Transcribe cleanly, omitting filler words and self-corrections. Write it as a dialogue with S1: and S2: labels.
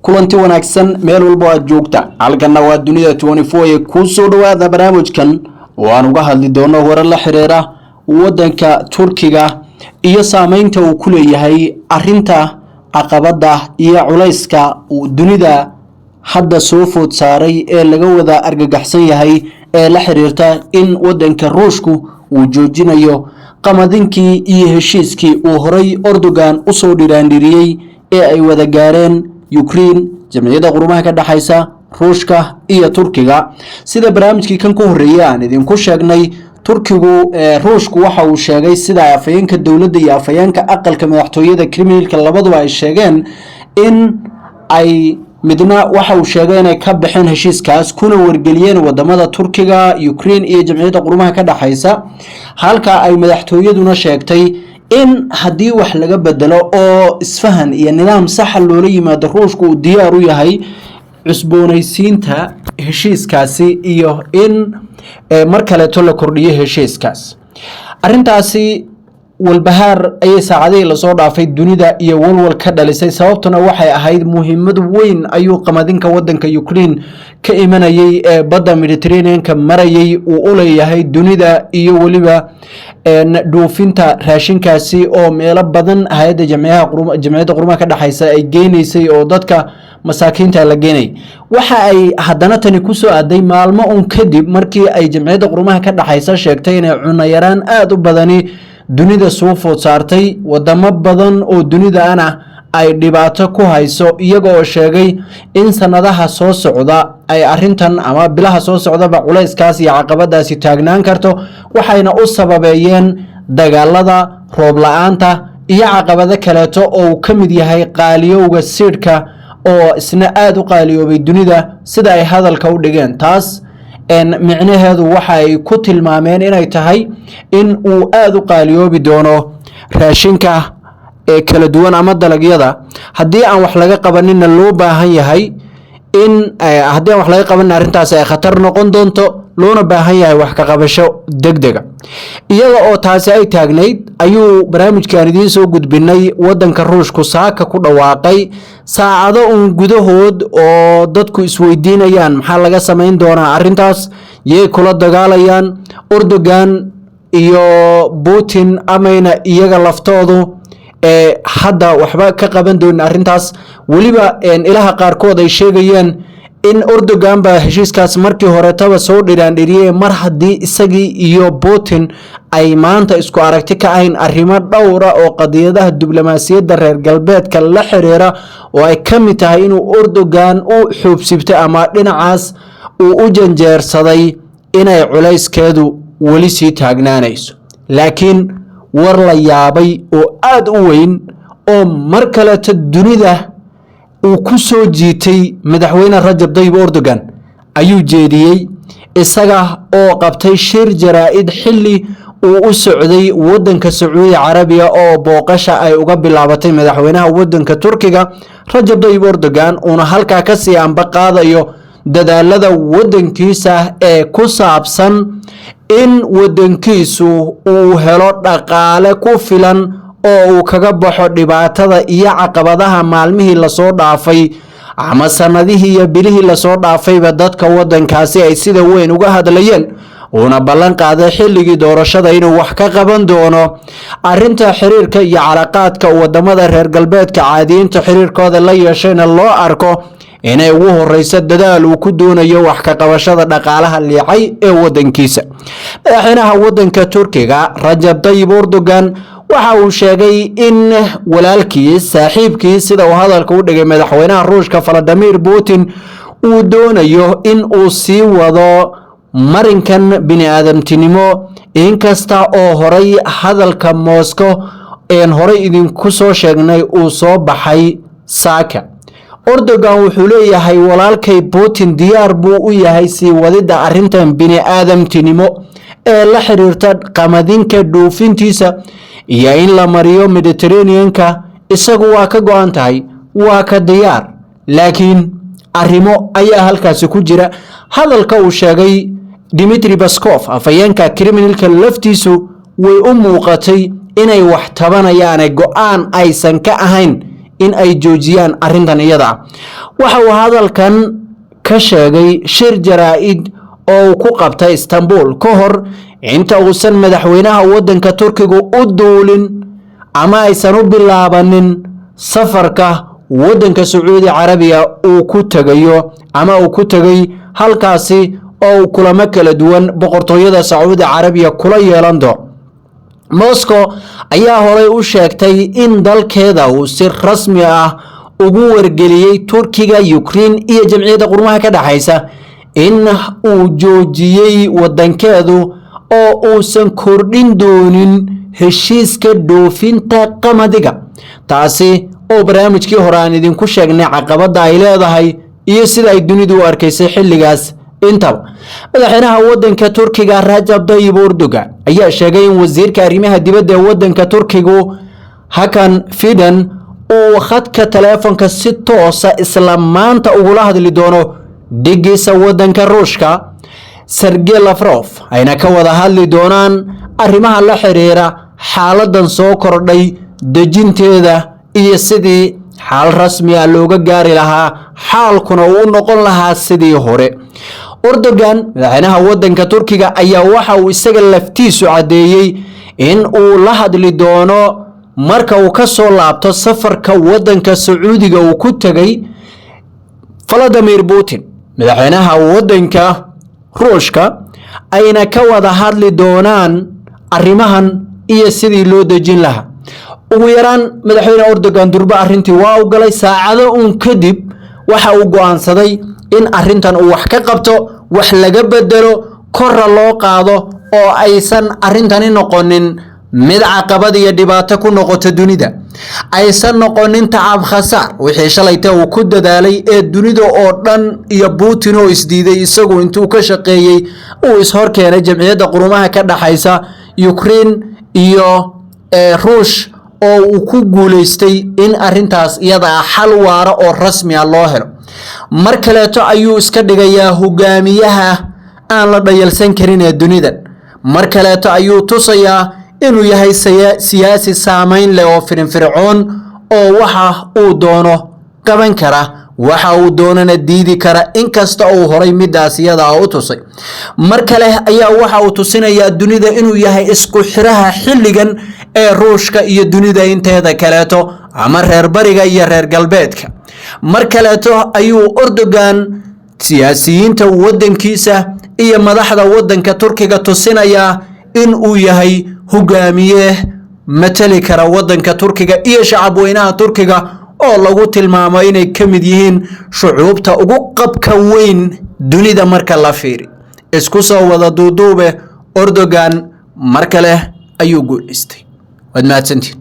S1: Kulanti wanaagsan meel walbo aad joogta. Halkanna waa Dunida 24 ee kuu soo dhawaada barnaamijkan oo aan uga hadli doono warar la xiriira wadanka Turkiga iyo saameynta uu ku leeyahay arinta caqabada iyo culayska uu dunida hadda soo food saaray ee laga wada argagaxsan yahay ee la xiriirta in wadanka Ruushku uu joojinayo qamadinkii iyo heshiiskii uu horay Erdogan usoo dhiraandhiriyey ee ay wada gaareen Ukraine, Jamciyadda Qurumaha ka Dhexaysa, Ruushka iyo Turkiga. Sida barnaamijkii kan ka horreeyay aan idinku sheegnay, Turkigu, Ruushku waxa uu sheegay, sida afhayeenka dowladda iyo afhayeenka aqalka madaxtooyada Kremlinka labaduba ay sheegeen, in ay midna waxa uu sheegay inay ka baxeen heshiiskaas kuna wargeliyeen wadamada Turkiga, Ukraine iyo Jamciyadda Qurumaha ka Dhexaysa, halka ay madaxtooyaduna sheegtay in haddii wax laga bedelo oo isfahan iyo nidaam saxa loola yimaado, Ruushku uu diyaar u yahay cusboonaysiinta heshiiskaasi iyo in mar kaleeto la kordhiyo heshiiskaas. Arrintaasi walbahaar ayay saacadihii lasoo dhaafay dunida iyo walwal ka dhalisay. Sababtuna waxay ahayd muhiimad weyn ayuu qamadinka wadanka Ukraine ka imanayay ee badda Mediterraneanka marayay uu u leeyahay dunida, iyo weliba dhuufinta raashinkaasi oo meelo badan hay-adda Jamciyadda Qurumaha ka Dhexaysa ay geynaysay oo dadka masaakiinta la geenay. Waxa ay haddana tani kusoo aaday maalmo un kadib markii ay Jamciyadda Qurumaha ka Dhexaysa sheegtay inay cunayaraan aada u badani dunida soo food saartay, wadamo badan oo dunida ana ay dhibaato ku hayso, iyaga oo sheegay in sanadaha soo socda ay arintan ama bilaha soo socdaba culayskaas iyo caqabadaasi taagnaan karto. Waxayna u sababeeyeen dagaalada, roob la-aanta iyo caqabado kaleeto oo uu ka mid yahay qaaliyowga siidhka oo isna aada u qaaliyoobay dunida, sida ay hadalka u dhigeen. Taas micnaheedu waxa ay ku tilmaameen inay tahay in uu aada u qaaliyoobi doono raashinka ee kala duwan ama dalagyada, haddii aan wax laga qabaninna loo baahan yahay in haddii aan wax laga qabanin arrintaasi ay khatar noqon doonto, loona baahan yahay wax ka qabasho degdega. Iyada oo taasi ay taagnayd ayuu barnaamijkaan idiin soo gudbinay wadanka Ruushku saaka ku dhawaaqay saacado uun gudahood oo dadku isweydiinayaan maxaa laga samayn doonaa arrintaas, yay kula dagaalayaan Erdogan iyo Putin, amayna iyaga laftoodu ee hadda waxba ka qaban doonin arrintaas. Weliba ilaha qaarkood ay sheegayeen in Erdogan baa heshiiskaas markii horetaba soo dhiraandhiriyey, mar haddii isagii iyo Putin ay maanta isku aragti ka ahayn arrimo dhowra oo qadiyadaha diblomaasiyadda reer galbeedka la xiriira, oo ay ka mid tahay inuu Erdogan u xuubsibtay ama dhinacaas uu u janjeersaday, inay culayskeedu weli sii taagnaanayso. Laakiin war la yaabay oo aada u weyn oo mar kaleeto dunida uu ku soo jiitay madaxweyne Rajab Dayib Erdogan ayuu jeediyey, isaga oo qabtay shir jaraa-id xilli uu u socday wadanka Sacuudi Carabiya oo booqasha ay uga bilaabatay madaxweynaha wadanka Turkiga Rajab Dayib Erdogan, uuna halkaa kasii amba qaadayo dadaalada wadankiisa ee ku saabsan in wadankiisu uu helo dhaqaale ku filan oo uu kaga baxo dhibaatada iyo caqabadaha maalmihii lasoo dhaafay ama sanadihii iyo bilihii lasoo dhaafayba dadka wadankaasi ay sida weyn uga hadlayeen, uuna ballan qaaday xilligii doorashada inuu wax ka qaban doono arinta xiriirka iyo calaqaadka wadamada reer galbeedka caadiyiinta xiriirkooda la yeeshayna loo arko inay ugu horeyso dadaal uu ku doonayo wax ka qabashada dhaqaalaha liicay ee wadankiisa. Madaxweynaha wadanka Turkiga Rajab Tayib Erdogan waxa uu sheegay in walaalkiis, saaxiibkiis, sida uu hadalka u dhigay, madaxweynaha Ruushka Vladimir Putin uu doonayo in uu sii wado marinkan bini-aadamtinimo, inkasta oo horay hadalka Moscow een horay idinku soo sheegnay uu soo baxay saaka. Erdogan wuxuu leeyahay walaalkay Putin diyaar buu u yahay sii wadida arrintan bini-aadamtinimo ee la xiriirta qamadinka dhuufintiisa iyo in la mariyo Mediterraneanka. Isagu waa ka go-an tahay, waa ka diyaar, laakiin arrimo ayaa halkaasi ku jira. Hadalka uu sheegay Dimitri Peskov, afhayeenka Kremlinka, laftiisu way u muuqatay inay wax tabanayaane go-aan aysan ka ahayn. In ay joojiyaan arrintan iyada ah. Waxa uu hadalkan ka sheegay shir jaraa'id oo uu ku qabtay Istanbul ka hor inta uusan madaxweynaha waddanka Turkigu u duulin ama aysan u bilaabanin safarka waddanka Sacuudi Carabiya uu ku tegayo ama uu ku tegay halkaasi, oo uu kulamo kala duwan boqortooyada Sacuudi Carabiya kula yeelan doono. Moscow ayaa horay u sheegtay in dalkeeda uu si rasmi ah ugu wargeliyey Turkiga, Ukrein iyo Jamciyadda Quruumaha ka Dhexaysa in uu joojiyey wadankeedu oo uusan kordhin doonin heshiiska dhoofinta qamadiga, taasi oo barnaamijkii hore aan idinku sheegnay caqabadda ay leedahay iyo sida ay dunidu u arkaysay xilligaas intaba. Madaxweynaha wadanka Turkiga Rajab Dayib Erdogan ayaa sheegay in wasiirka arrimaha dibadda ee wadanka Turkigu Hakan Fidan uu khadka taleefonka si toosa isla maanta ugula hadli doono dhigiisa wadanka Ruushka Sergey Lavrov, ayna ka wada hadli doonaan arrimaha la xiriira xaaladan soo kordhay dejinteeda iyo sidii xaal rasmi ah looga gaari lahaa, xaalkuna uu u noqon lahaa sidii hore. Erdogan, madaxweynaha wadanka Turkiga, ayaa waxa uu isaga laftiisu caddeeyey in uu la hadli doono marka uu ka soo laabto safarka wadanka Sacuudiga uu ku tegay Vladimir Putin, madaxweynaha wadanka Ruushka, ayna ka wada hadli doonaan arrimahan iyo sidii loo dejin lahaa. Ugu yaraan madaxweyne Erdogan durbe arrintii waa u galay. Saacado uun kadib waxa uu go'aansaday in arrintan uu wax ka qabto, wax laga bedelo, korra loo qaado oo aysan arrintani noqonin mid caqabad iyo dhibaato ku noqoto dunida, aysan noqonin tacab khasaar wixii shalayta uu ku dadaalay ee dunida oo dhan iyo Putin oo isdiiday, isagu intuu ka shaqeeyey uu ishor keenay Jamciyadda Quruumaha ka Dhaxaysa, Ukraine iyo Ruush, oo uu ku guuleystay in arintaas iyada ah xal waara oo rasmi ah loo helo. Mar kaleeto ayuu iska dhigayaa hogaamiyaha aan la dhayalsan karin ee dunidan. Mar kaleeto ayuu tusayaa inuu yahay siyaasi saameyn leh oo firinfircoon, oo waxa uu doono qaban kara, waxa uu doonana diidi kara, inkasta uu horay midaas iyada u tusay. Mar kale ayaa waxa uu tusinayaa dunida inuu yahay isku xiraha xilligan ee Ruushka iyo dunida inteeda kaleeto, ama reer bariga iyo reer galbeedka. Mar kaleeto ayuu Erdogan siyaasiyiinta wadankiisa iyo madaxda wadanka Turkiga tusinayaa in uu yahay hogaamiye matali kara wadanka Turkiga iyo shacab weynaha Turkiga, oo lagu tilmaamo inay ka mid yihiin shucuubta ugu qabka weyn dunida marka la fiiri. Isku soo wada duuduube, Erdogan mar kale ayuu guulaystay. Waad mahadsantiin.